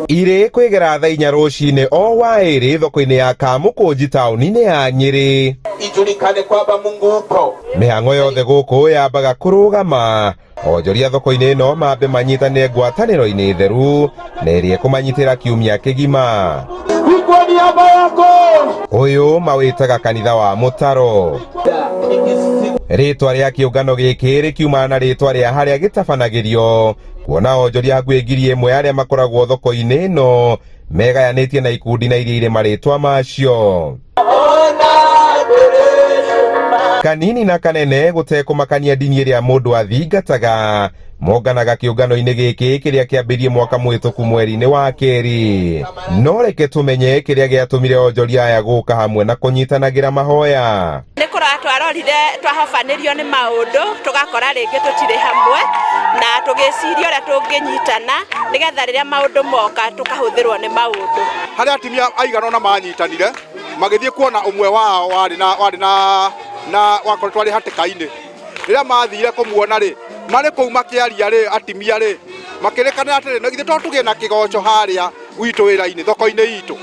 Irĩ kwĩgera thaa 4 rũcinĩ o wa ĩrĩ thoko-inĩ ya Kamũkũnji taũni-inĩ ya Nyĩrĩ. Ijulikane kwamba Mungu upo. Mĩhang'o yothe gũkũ yambaga kũrũgama onjoria thoko-inĩ ĩno mambe manyitanĩre ngwatanĩro-inĩ theru na ĩrĩa ĩkũmanyitĩra kiumia kĩgima. Kwa niaba yako. Ũyũ mawĩtaga kanitha wa mũtaro. Rĩtwa rĩa kĩũngano gĩkĩ rĩkiumana na rĩtwa rĩa harĩa gĩtabanagĩrio, kuona onjoria hakuhĩ 1000 arĩa makoragwo thoko-inĩ ĩno megayanĩtie na ikundi na iria irĩ marĩtwa macio. Kanini na kanene gũtekũmakania ndini ĩrĩa mũndũ athingataga, monganaga kĩũngano-inĩ gĩkĩ kĩrĩa kĩambĩrĩirie mwaka mũhĩtũku mweri-inĩ wa kerĩ. No reke tũmenye kĩrĩa gĩatũmire onjoria aya gũka hamwe na kũnyitanagĩra mahoya. Nĩ kũrora twarorire twahobanĩrio nĩ maũndũ tũgakora rĩngĩ tũtirĩ hamwe na tũgĩciria ũrĩa tũngĩnyitana nĩgetha rĩrĩa maũndũ moka tũkahũthĩrwo nĩ maũndũ. Harĩa atumia aigana ũna manyitanire magĩthiĩ kuona ũmwe wao warĩ na warĩ na na wakoretwo arĩ hatĩka-inĩ. Rĩrĩa mathire kũmuona rĩ, marĩ kũu makĩaria rĩ, atimia rĩ, makĩrĩkanĩra atĩrĩ, na githĩ to tũgĩe na kĩgoco harĩa gwitũ wĩra-inĩ, thoko-inĩ itũ.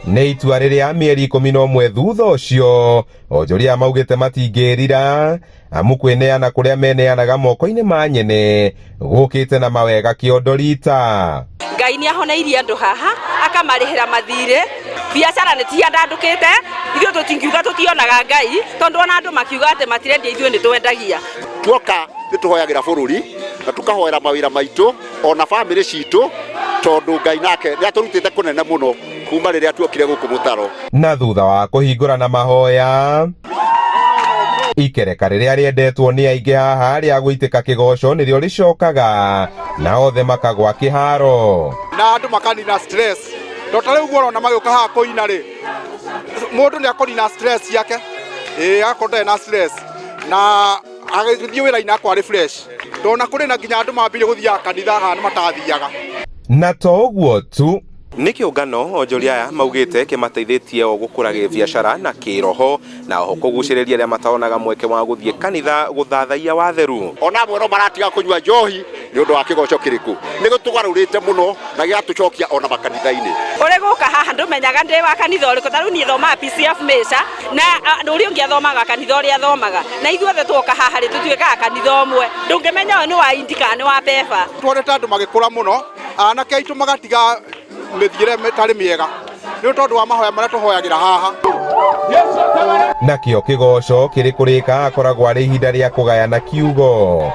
Nĩ itua rĩrĩa mĩeri 11 thutha ũcio onjoria aya maugĩte matingĩrira amu kwĩneana kũrĩa meneanaga moko-inĩ ma nyene gũkĩte na mawega kĩondo rita. Ngai nĩ ahoneirie andũ haha akamarĩhĩra mathirĩ, biacara nĩ ciandandũkĩte, ithuĩ tũtingiuga tũtionaga Ngai tondũ ona andũ makiuga atĩ matirendia ithuĩ nĩ twendagia. Tuoka nĩ tũhoyagĩra bũrũri na tũkahoera mawĩra maitũ ona bamĩrĩ citũ tondũ Ngai nake nĩ atũrutĩte kũnene mũno kuma rĩrĩa tuokire gũkũ mũtaro. Na thutha wa kũhingũra na mahoya, ikereka rĩrĩa rĩendetwo nĩ aingĩ haha rĩa gũitĩka kĩgoco nĩrĩo rĩcokaga na othe makagwa kĩharo. Na andũ makanina stress. To ta rĩu ũguo ũrona magĩũka haha kũina rĩ, mũndũ nĩ akũnina stress ciake, ĩĩ agakorwo ndarĩ na stress na agĩthiĩ wĩra-inĩ akorwo arĩ fresh. Tondũ na kũrĩ na nginya andũ mambirie gũthiaga kanitha haha na matathiaga. Na to ũguo tu. Nĩ kĩũngano onjoria aya maugĩte kĩmateithĩtie o gũkũra gĩbiacara na kĩroho na oho kũgucĩrĩria arĩa mataonaga mweke wa gũthiĩ kanitha gũthathaiya watheru. Ona amwe no maratiga kũnyua njohi nĩ ũndũ wa kĩgoco kĩrĩkũ. Nĩ gĩtũgarũrĩte mũno na gĩgatũcokia ona makanitha-inĩ. Ũrĩ gũka haha ndũmenyaga ndĩ wa kanitha ũrĩkũ, ta rĩu niĩ thomaga PCF Mesa na ũrĩa ũngĩ athomaga kanitha ũrĩa athomaga, na ithuothe twoka haha rĩ tũtuĩkaga kanitha ũmwe, ndũngĩmenya ũyũ nĩ wa Indi kana nĩ wa Pepa. Tuonete andũ magĩkũra mũno, anake aitũ magatiga mĩthiĩre ĩtarĩ mĩega nĩ tondũ wa mahoya marĩa tũhoyagĩra haha. Nakĩo kĩgoco kĩrĩ kũrĩka akoragwo arĩ ihinda rĩa kũgayana kiugo.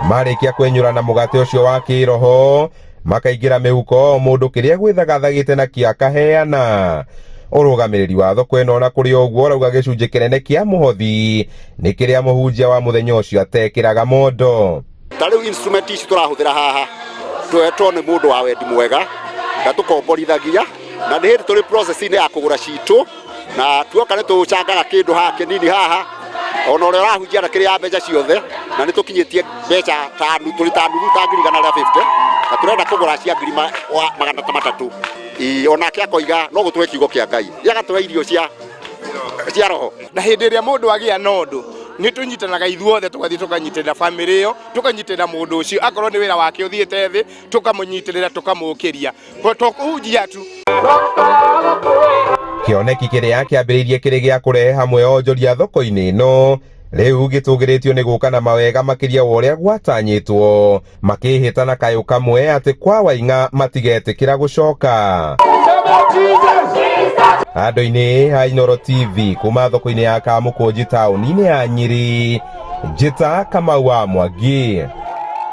Marĩkia kwenyũrana mũgate ũcio wa kĩroho, makaingĩra mĩhuko o mũndũ kĩrĩa gwĩthagathagĩte nakĩo akaheana. Ũrũgamĩrĩri wa thoko ĩno ona kũrĩ o ũguo ũrauga gĩcunjĩ kĩnene kĩa mũhothi nĩ kĩrĩa mũhunjia wa mũthenya ũcio atekĩraga mondo. Ta rĩu instrument ici tũrahũthĩra haha tũhetwo nĩ mũndũ wa wendi mwega na tũkomborithagia na nĩ hĩndĩ tũrĩ process-inĩ ya kũgũra citũ na tuoka nĩ tũcangaga kĩndũ haha kĩnini haha ona ũrĩa ũrahunjia na kĩrĩa mbeca ciothe na nĩ tũkinyĩtie mbeca ta tũrĩ ta nuthu ta 150,000 na tũrenda kũgũra cia ngiri magana ta matatũ. Ĩĩ, onake akoiga no gũtũhe kiugo kĩa Ngai, gĩagatũhe irio cia cia roho. Na hĩndĩ ĩrĩa mũndũ agĩa na ũndũ nĩ tũnyitanaga ithuothe tũgathiĩ tũkanyitĩrĩra bamĩrĩ ĩyo, tũkanyitĩrĩra mũndũ ũcio, akorwo nĩ wĩra wake ũthiĩte thĩ tũkamũnyitĩrĩra tũkamũkĩria, to kũhunjia tu. Kĩoneki kĩrĩa kĩambĩrĩirie kĩrĩ gĩa kũrehe hamwe onjoria thoko-inĩ ĩno rĩu gĩtũgĩrĩtio nĩ gũka na mawega makĩria wa ũrĩa gwatanyĩtwo, makĩĩhĩta na kayũ kamwe atĩ kwa Waing'a matigetĩkĩra gũcoka. Andũ-inĩ a Inooro TV kuma thoko-inĩ ya Kamũkũnji taũni-inĩ ya Nyĩrĩ, Njĩta Kamau wa Mwangi.